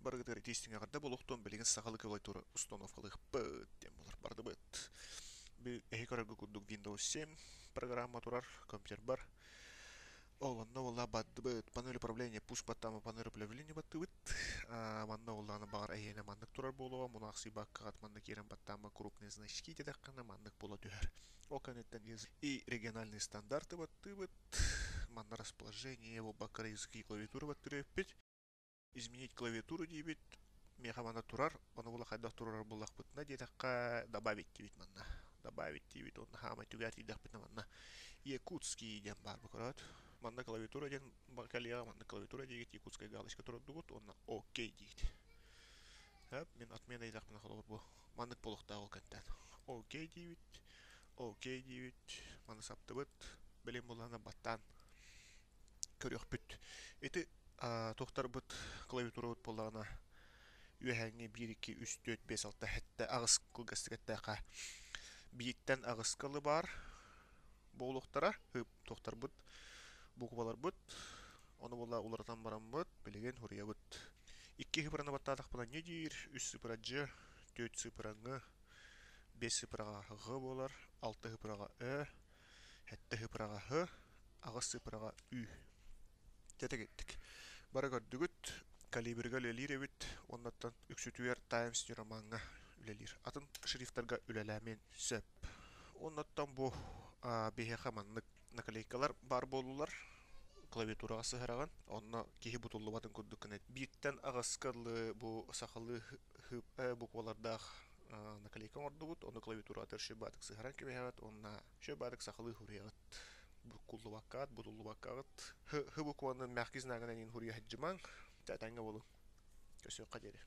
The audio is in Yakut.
Барыгытыгар ити истиҥ эҕэрдэ буолуохтун, билигин сахалыы клавиатура установкалыахпыт диэн буолар бардыбыт. Эһи көрөргө курдук Windows 7 программа турар компьютербар. Ол онно буолла бардыбыт. Панель управления пуск баттаама панель управления баттыбыт. Манна буоллаҕына баҕар эһиэнэ маннык турар буолуоҕа, мунаахсыйбаккаҕыт манна киирэн баттаама крупные значки диэтэххинэ маннык буола түһэр. Ол кэнниттэн и региональные стандарты баттыыбыт. Манна расположение буолбакка языки клавиатуры баттырыаппыт. Изменить клавиатуру диибит, миэхэ манна турар, ону була хайдах турар буоллахпытына диэтэххэ добавить диибит манна. Добавить диибит уонна хаамай түгээр тиийдэхпитинэ манна Якутский диэн баар бу көрөөт. Манна клавиатура диэн кэлиэҕэ, манна клавиатура диигит, якутская галочка турардугут уонна окей диигит. Хөп, мин отмена диэтэхпинэ холобур бу маннык буолуохтаах ол кэнтэн. Окей диибит, окей диибит, маны саптыбыт, билин буллаҕына баттаан көрүөхпүт. Ити туохтарбыт клавиатурабыт буоллаҕына үөһээҥҥи биир, икки, үс, түөрт, биэс, алта, сэттэ, аҕыс кылгастык эттэххэ бииртэн аҕыска ылы баар буолуохтара. Туохтарбыт букваларбыт ону буолла уларытан бараммыт билигин суруйабыт. Икки сыпыраны баттаатахпына не диир, үс сыпыра дж, түөрт сыпыра ҥ, биэс сыпыраҕа ҕ буолар, алта сыпыраҕа ө, сэттэ сыпыраҕа һ, аҕыс сыпыраҕа ү. Тэтэгиттик. Бары көрдүгүт, калибрга үлэлиир эбит, уоннаттан үксүтүгэр Times New Roman-ҥа үлэлиир. Атын шрифтарга үлэлээмиэн сөп. Уоннаттан бу биһиэхэ маннык наклейкалар баар буоллулар. Клавиатураҕа сыһараҕын, онно киһи бутуллубатын курдук гына бииртэн аҕыска дылы бу сахалыы буквалардаах наклейка оҥордубут, ону клавиатураҕа шибаатык сыһаран кэбиһэҕит уонна шибаатык сахалыы суруйаҕыт. Буккуллубаккаҕыт, бутуллубаккаҕыт. Һ букваны мягкий знагынан иин суруйа сылдьымаҥ. Тэтэҥҥэ буолуҥ. Көрсүөххэ диэри.